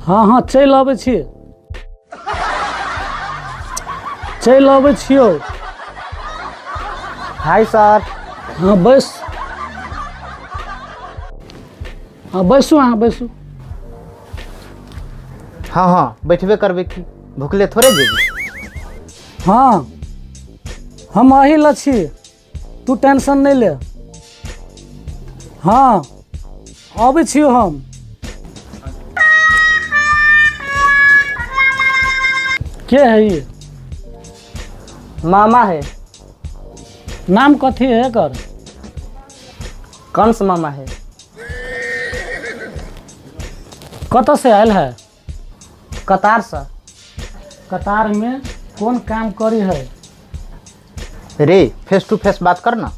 हाँ हाँ चलि अबै छी, चलि अबै छियौ। Hi sir. हाँ बैस, हाँ बैसू, अहाँ बैसू। हाँ हाँ बैठबे करबे की, भुखले थोड़े जेबी। हाँ हम अही लए छी, तू टेंशन नहीं ले। हाँ अबै छियौ हम। के है ये? मामा है। नाम कथी है एकर? कंस मामा है। कतऽ से आयल है? कतार से। कतार में कौन काम करी है? रे फेस टू फेस बात कर ना,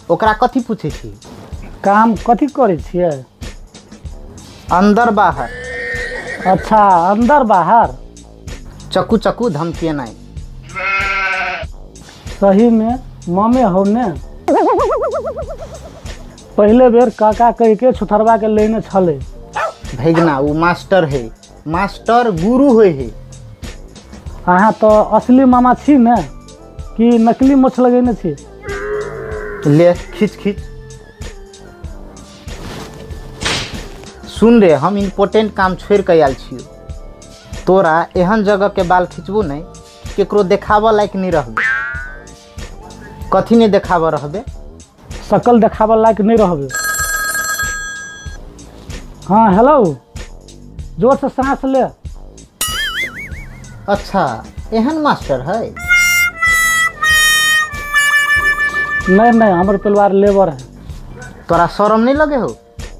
ओकरा कथी पूछे छी? काम कथी करै छियै? अंदर बाहर। अच्छा अंदर बाहर। चकू चकू धमकिएनाइ। सही में मामे हो ने? पहले बेर काका कह के छुथरवा के लेने छले। भैगना वो मास्टर है, मास्टर गुरु होय है। अहाँ तो असली मामा छी ने कि नकली मोछ लगेने छी? ले खींच खींच। सुन रे, हम इम्पोर्टेंट काम छोड़ के आयल छियो। तोरा एहन जगह के बाल खिंचबो नहीं केकरो देखाबऽ लायक नहीं रहबे। कथी नहीं देखाबऽ रहबे? शकल देखाबऽ लायक नहीं रहबे। हाँ हेलो, जोर से सांस ले। अच्छा एहन मास्टर है? नहीं नहीं, हमर परिवार लेबर है। तोरा शर्म नहीं लगे हो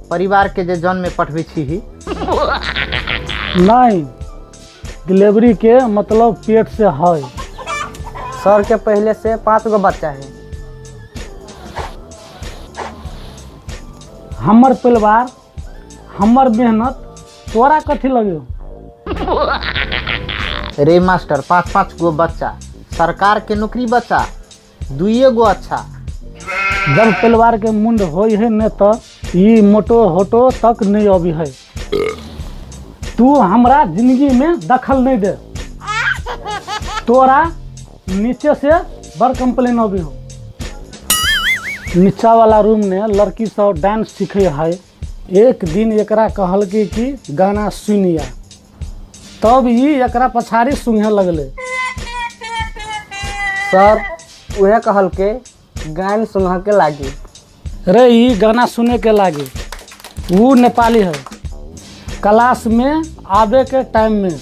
परिवार के जे जन में पठबे छी ही? नहीं, डिलीवरी के मतलब पेट से है। सर के पहले से 5 गो बच्चा है। हमर परिवार हमर मेहनत तोरा कथी लगे? रे मास्टर 5-5 गो बच्चा, सरकार के नौकरी बच्चा 2 गो अच्छा। जब परिवार के मुंड होई है ने तो ये मोटो होटो तक नहीं अभी है। तू हमरा जिंदगी में दखल नहीं दे, तोरा नीचे से बड़ कंप्लेन अभी हो। नीचा वाला रूम में लड़की सब डांस सीखे है। एक दिन एकरा कहल कि गाना सुनिया, तब ये एकरा पछाड़ी सुने लगले। सर उहे कहल के गान सुन के लागी। रे ये गाना सुने के लागी। वो नेपाली है। क्लास में आवे के टाइम में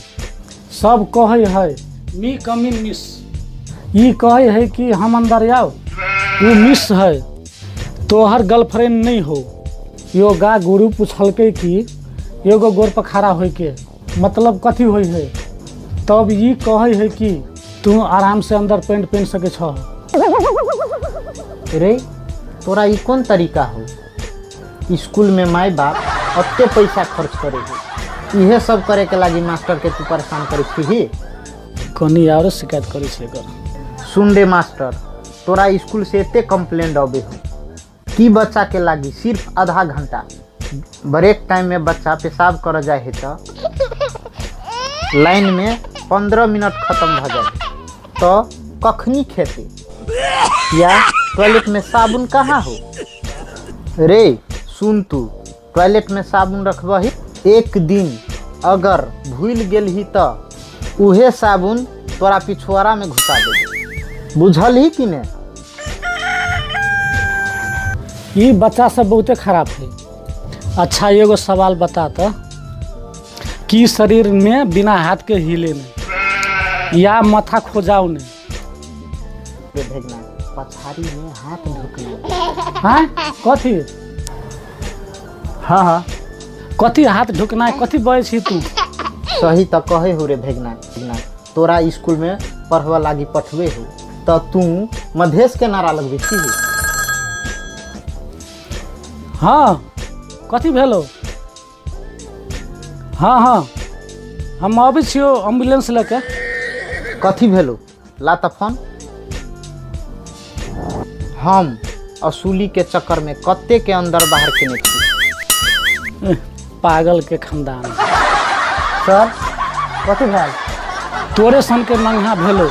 सब कहे है मी कमिन मिस। ये कहे है कि हम अंदर आओ, वो मिस है, तोहर गर्लफ्रेंड नहीं हो। योगा गुरु पूछलकै कि एगो गोर पर खड़ा होय के मतलब कथी होय है? तब ये कहे है कि तू आराम से अंदर पेंट पहन सके छह। रे तोरा ई कौन तरीका हो? स्कूल में माय बाप अत्ते पैसा खर्च करे है, इहे सब करे के लागी मास्टर के तू परेशान करे छी? कनी और शिकायत करे छै एकर। सुन रे मास्टर, तोरा स्कूल से एते कंप्लेंट अबे हो कि बच्चा के लागी सिर्फ आधा घंटा ब्रेक टाइम में बच्चा पेशाब कर जाए है तो लाइन में 15 मिनट खत्म भ जाए तो कखनी खेते? या टॉयलेट में साबुन कहाँ हो? रे सुन, तू टॉयलेट में साबुन रखबही, एक दिन अगर भूल गेल ही तो उहे साबुन तोरा पिछुआरा में घुसा दे, बुझल ही कि ने? ये बच्चा सब बहुते खराब है। अच्छा एगो सवाल बता तो कि शरीर में बिना हाथ के हिले नहीं या माथा खोजाओ नहीं? भेजना पछाड़ी में हाथ ढुकना। हाँ कथी? हाँ हाँ कथी हाथ ढुकना? कथी बजै छी तू? सही तो कहे हो रे भेगना, तोरा स्कूल में पढ़वा लागी पठबे हो तो तू मधेश के नारा लगबे छी? हाँ कथी भेलो? हाँ हाँ हम अबै छियौ एम्बुलेंस लऽके। कथी भेलो? ला त फोन। हम असूली के चक्कर में कत्ते के अंदर बाहर केने छी। पागल के खानदान। सर, कथी भेल? तोरे सन के नंगा भेलो।